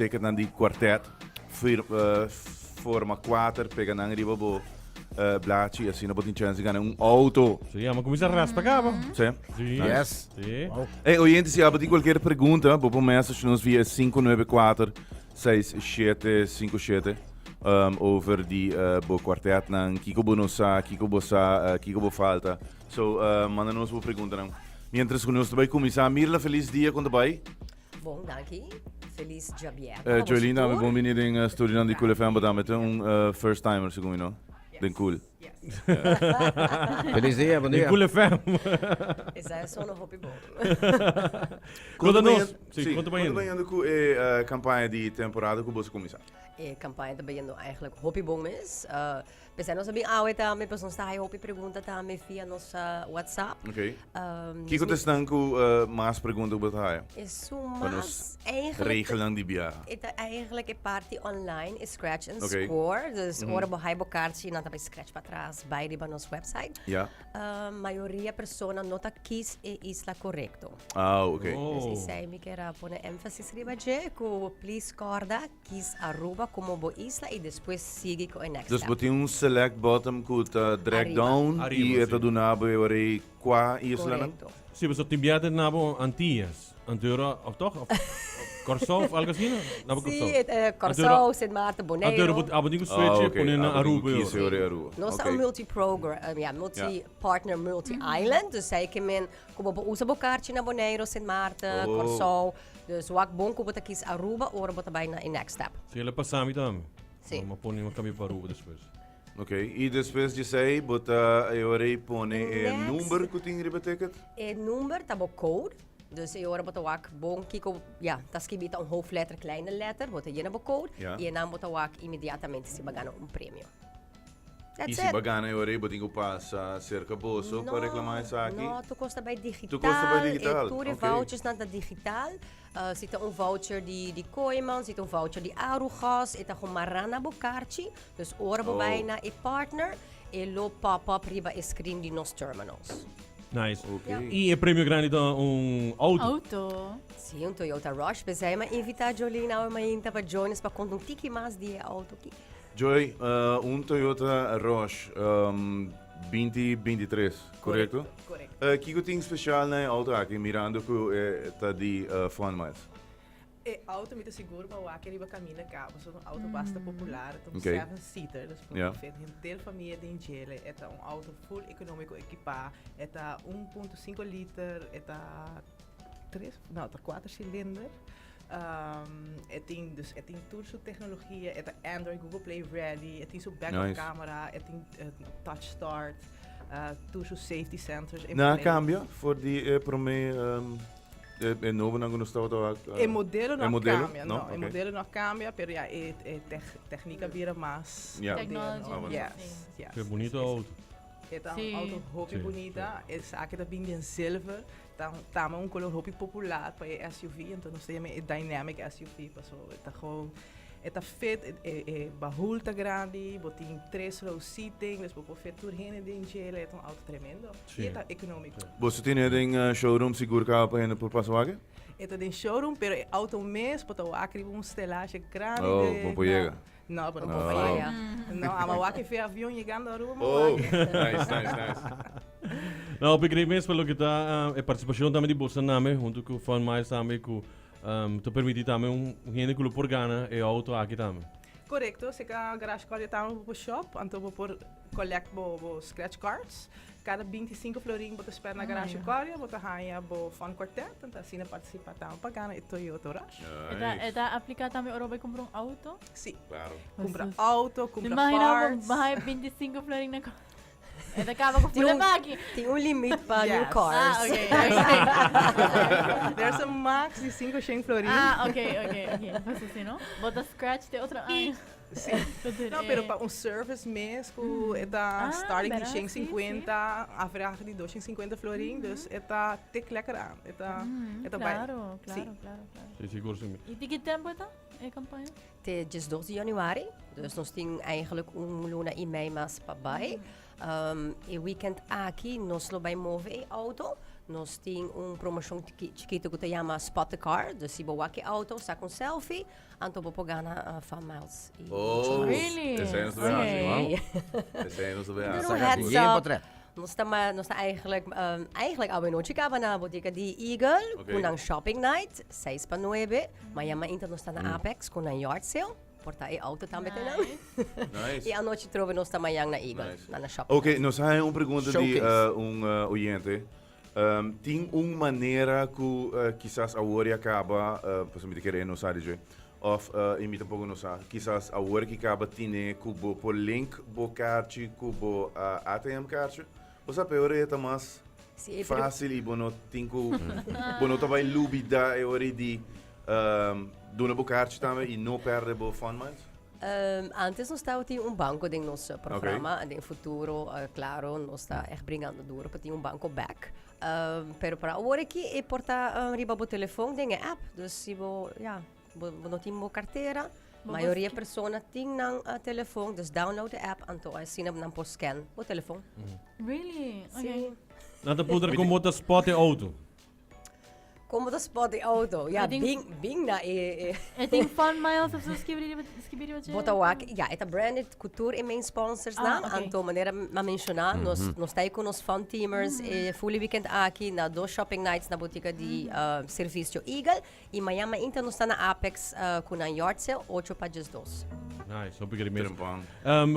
ticketnan di kwartet, fir, uh, forma 4, pega nan riba bo uh, blachi, asina bo tin chance di gana un auto. Sí, ama kuminsá raspa kaba. Sí. Sí. Nice. Yes. Sí. Wow. Hey, oyente, si abo tin cualquier pregunta, bo por message nos via 594 6757 um, over di uh, bo kwartetnan, kiko bo no sa, kiko bo sa, uh, kiko bo falta. So, uh, manda nos bo preguntanan. Mientras ku nos ta bai kuminsá, Mirla, feliz dia kon ta bai? Bon, danki. Feliz djabièrnè. Uh, Joylene, dame bon bini den uh, studio di Cool FM, dame te un uh, first timer, segun mi, no? Den Cool. Yes. Feliz dia, bon Den dia. Cool FM. Esei sona hopi bon. Konta nos. Sí, Sí, konta konta bayendo. bayendo ku e uh, kampaña di temporada ku boso kuminsá. E kampaña ta bayendo eigenlijk hopi bon mes. Uh, P'esei nos a bin awe tambe, pasobra nos ta haya hopi pregunta tambe via nos WhatsApp. Ok. Kiko ta esnan ku mas pregunta ku bo ta haya? Esun Pa nos mas eigenlijk regelnan di biaha. E ta eigenlijk e parti online, e scratch and Ok. score. Dus ora bo haya bo karchi, nan ta bai scratch patras, bai riba nos website. Mayoria persona no ta kies e isla korekto. Ah, ok. Dus esei mi kier a pone énfasis riba dje, ku please kòrda Kies Aruba como bo isla y despues sigui cu e next Dus step. bo tin un select button cu ta drag Ariba. down y Ariba, e ta sí. duna bo e ora ei cua islanan? Correcto. Sí, pasobra tin biaha ta na bo Antillas, Antura, of toch? Of, of Kòrsou of algo asina? Na bo Sí, Kòrsou. e, eh, Kòrsou, Sint Maarten, Antura, Boneiru. bo, abo tin ku Ah, switch ok. pone na Abo tin ku Aruba. kies e ora ei Aruba. Nos ta Ok. un multi-program, eh, ja, multi-partner, multi-island. Dus zij ke men, ku bo por usa bo karchi na Boneiru, Sint Maarten, Oh. Kòrsou. Dus wak bon ku bo ta kies Aruba ora bo ta bai na e next step. Si, el a pasa mi tambe. Si. Ma pone mi cambia pa Aruba despues. Ok, y despues di esey bo ta e ora ey pone e Next. number cu tin riba e ticket? E number ta bo code. Dus e ora bo ta wak bon kiko, ja, ta skibi ta un hoofdletter, kleine letter, bo ta yena bo code Ja. y enan bo ta wak inmediatamente si bo a gana un premio. Y That's si it. bo a gana e ora ey bo tin cu pasa cerca boso pa reclama esaki? No, tur cos ta bay digital. Tur cos ta bay digital, E tur e ok. vouchersnan ta digital. Si ta un voucher di di Kooiman, si ta un voucher di Arugas, e ta gewoon mará na bo karchi. Dus ora bo bai Oh. na e partner, e lo pop up riba e screen di nos terminals. Nice. Ok. Ja. Y e premio grandi ta un auto. Auto. Sí, un Toyota Rush. P'esei mi a invita Jolene awe mainta pa join us pa konta un tiki mas di e auto aki. Joy, un Toyota Rush 2023, korekto? Korekto. Kiko tin spesial na e auto aki mirando ku e ta di Fun Miles? E auto mi ta sigur pa wak riba kaminda kaba, pasobra ta un auto basta popular, ta un seven seater, dus por fit henter famia den djele. E ta un auto full economico ekipá, e ta 1.5 liter, e ta tres, no, ta kuater silinder. E tin dus e tin tur su tecnologia, e ta Android, Google Play ready, e tin su backup Nice. camera, e tin touch start, tur su safety sensors in Nan a place. cambia for di e prome e e nobonan cu nos tabata wak? E modelo no e a modelo? cambia, No? no, e Ok. modelo no a cambia, pero ya e e tecnica a bira mas Ja. moderno. Technology. Ah, bueno. Yes, yes. Ke bunito auto. E ta un Sí. auto hopi Sí, bunita, esaki ta bin den zilver. Ta tama un color hopi popular pa e SUV, enton nos ta yama e dynamic SUV paso e ta gewoon e ta fit, e e e bahul ta grandi, bo tin tres row seating, dus bo por fit tur hende den djele, e ta un auto tremendo. Sí. Y e ta economico. Boso tene den showroom sigur caba pa hende por pasa wak? E ta den showroom, pero e auto mes bo ta wak riba un stelage grandi Oh, den bo por yega. No, pero No. no. Faya. No, ama wak e avion yegando Aruba. ma Oh, wak. nice, nice, nice. No, hopi great mes pa loke ta e participacion tambe di boso name hunto cu Fun Miles tambe cu ta permiti tambe un hende cu lo por gana e auto aki tambe. Correcto, si ka Garage Cordia tambe bo por shop, anto bo por collect bo bo scratch cards. Cada 25 florin bo ta spend na Garage Cordia, bo ta haya bo Fun Quartet, anto asina participa tambe pa gana e Toyota Rush. E ta, e ta aplica tambe ora bo bay cumpra un auto? Si. Claro. Cumpra Jesús. auto, cumpra Imagina bo parts. baha e 25 florin na E ta caba cu Tin full un- baki. Tin un limit pa new Yes. cars. Ah, ok, ok. There's a max di 500 florin. Ah, ok, ok, ok. Pues así, no? Bo ta scratch te otro aña. Sí. No, pero pa un service mes ku e ta Ah, starting di bera, shen sí, 50, average di 250 florin, dus e ta tik lekker aan. E ta, e ta bai. Claro, Sí. claro, claro, claro. Sí, sigur, sí. Y di ki tempo e ta, e campaña? Te 12 di januari, dus nos tin eigenlijk un luna y mei mas pa bai. E weekend aki nos lo bai move e auto. Nos tin un promocion chikito cu ta yama Spot the Car, dus si bo wak e auto, saca un selfie, anto bo por gana Fun Miles y mucho Oh, mas. Really? Esey nos ta bay haci. Wow. Esey nos ta bay haci. Doe een Saca heads bien up. portret. Nos ta ma, nos ta eigenlijk, eigenlijk awe nochi caba na botica di Eagle, Ok. cu nan shopping night, seis pa nuebe. Mañana mainta nos ta na Apex cu nan yard sale. Por ta e auto tambe te nan. Nice. Y anochi trobe nos ta mañan na Eagle, Nice. na na shopping. Ok, nos hay un pregunta di Showcase. un oyente. Tin un manera cu kisas awor ya caba, pasobra mi ta kere e no sa DJ, of y mi tampoco no sa, kisas awor ki caba tine cu bo por link bo kaarchi cu bo ATM kaarchi? Bo sa peor e ta mas Sí, e pre- fácil y bo no tin cu, bo no ta bay lubida e ora di duna bo kaarchi tambe y no perde bo fun miles? Antes nos tabatin un banco den nos programa, den futuro, claro, nos ta echt bringando duro pa tin un banco back. Pero pa awor aki e por ta riba bo telefon den e app. Dus si bo, ja, bo, bo no tin bo cartera, Bo mayoria bo persona tin nan telefon, dus download de app, anto asina nan por scan bo telefon. Really? Okay. Sí. Nan ta puntra con bo ta spot e auto. Como ta spot e auto? Ja, E tin- bin, bin na e, e E tin fun miles of zo skibiri skibiri wat je. Bo ta wak, ja, e ta branded cu tur e main sponsors Ah, nan. ok. Anto manera m'a menciona, nos, nos ta ahí cu nos fun teamers e fully weekend aki na dos shopping nights na botica di Servicio Eagle. Y mañana mainta nos ta na Apex cu nan yard sale, ocho pa diesdos. Nice, hopi kere mes. Trempan.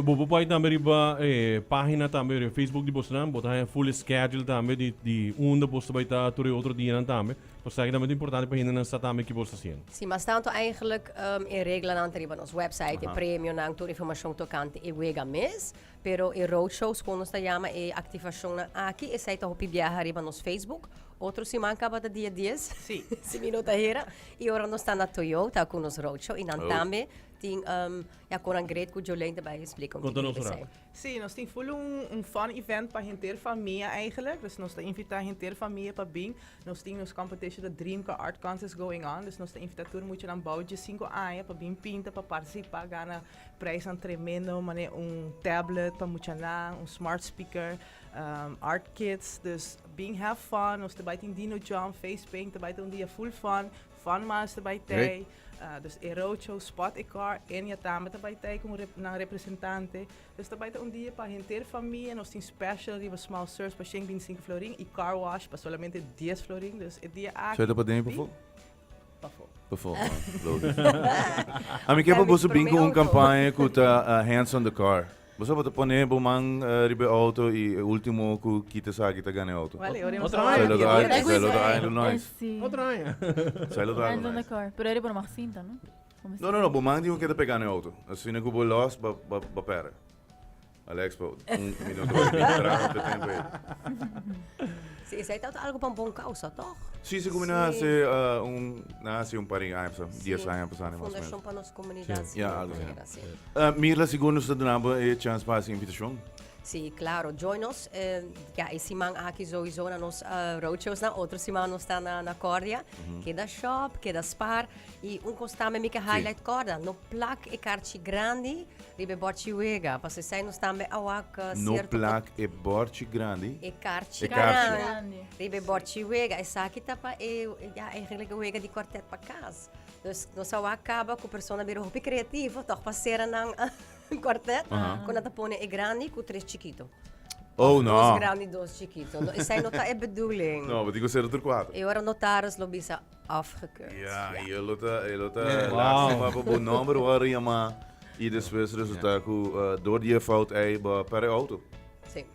Bo por bai tambe riba e pagina tambe riba Facebook di bosnan, bo ta haña full schedule tambe di di unda bos ta bai ta tur e otro dianan tambe. Pasobra esaki tambe ta importante pa hendenan sa tambe ki bos ta haciendo. Si, mas tanto eigenlijk e reglanan ta riba nos website, e premionan, tur informacion tocante e wega mes. Pero e roadshows, con nos ta yama e activacionnan aki, esey ta hopi biaha riba nos Facebook. Otro siman caba ta dia dies, Si. si mi no ta hera. Y ora nos ta na Toyota cu nos roadshow y nan Oh. tambe tin, ya con nan great cu Jolene ta bay explica un Conta tiki nos riba ora. esey. Si, nos tin full un, un fun event pa henter famia eigenlijk. Dus nos ta invita henter famia pa bin. Nos tin nos competition, de Dream Car Art Contest going on. Dus nos ta invita tur muchanan bou dje 5 aña pa bin pinta, pa participa, gana prijsnan tremendo, mane un tablet pa muchanan, un smart speaker, art kits. Dus bin have fun, nos ta bai tin dino jump, face paint, ta bai ta un dia full fun. Fun Miles ta bai tei, dus e roadshow, spot e car, Enya tambe ta bai tei como nan representante. Dus ta bai ta un dia pa henter famia, nos tin special riba small serves pa shen binticinco florin y car wash pa solamente dies florin. Dus e dia aki. Zo ta pa den y pafó? Pafó. Pafó, logisch. Ami ke pa boso bin ku un kampaña ku ta Hands on the Car. Boso por ta pone bo man riba e auto y e ultimo ku kita esaki ta gana e auto. Wale, ora Otro aña. Esei lo ta algo, esei lo ta algo nice. Sí. Otro aña. Esei lo ta algo Hands on the nice. car. Pero eri por mag sinta, no? No, no, no, bo man tin ku keda pega na e auto. Asina ku bo los, bo, bo, bo perde. Alex, bo un minuto bai bin traha op e tempo ei. Sí, esei ta algo pa un bon causa, toch? Sí, sí, como na Sí. hace uh, un, na hace un par di aña pasá, dies Sí, aña pasá, más o menos. Fundacion pa nos comunidad. Sí. Ja, algo así. manera, sí. Mirla, sigur nos ta duna bo e chance pa haci invitacion. Sí, claro. Join nos. Eh, ja, e siman aki sowieso na nos eh, roadshows na. Otro siman nos ta na, na Cordia. Keda shop, keda spaar. Y un cos tambe mi ke highlight corda. No plak e karchi grandi riba e borchi wega. Pasobra esei nos tambe a wak eh, No cierto plak e borchi grandi. E karchi E karchi. grandi riba e borchi wega. Esaki ta pa e, ja, eigenlijk e wega di kwartet pa kas. Dus nos a wak kaba ku persona bira hopi creativo toch pa sera nan kwartet. Ku nan ta pone e grandi ku tres chikito. Oh, Of no. Dos grandi, dos chikito. No, esei no ta e bedoeling. No, bo tin ku sera tur kuater. E ora notaris lo bisa afgekeurd. Ja, Ja. y e lo ta, e lo ta Wow. lástima pa bo nomber wòrdu yamá y despues resulta ku door di e fout ei bo pèrdè auto. Sí.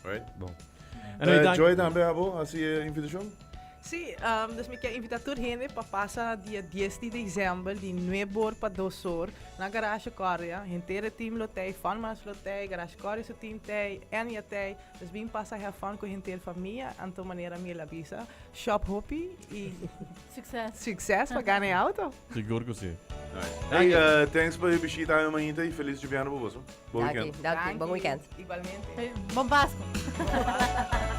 Right? Bon. Anyway, dank- Joy tambe abo hasi e invitashon? Sí, dus mi kier invita tur hende pa pasa dia dies di december di nuebe or pa dos or na Garage Cordia. Henter e team lo tei, Fun Miles lo tei, Garage Cordia su team tei, Enya tei. Dus bin pasa have fun cu henter famia, anto manera mi el a bisa, shop hopi y Succes. succes pa gana e auto. Sigur cu si. Nice. Hey, thanks pa e bishita awe mainta y feliz djubiano pa boso. Bon Danki, weekend. danki. Bon weekend. Igualmente. Hey, Bon Pasco. Bon Pasco.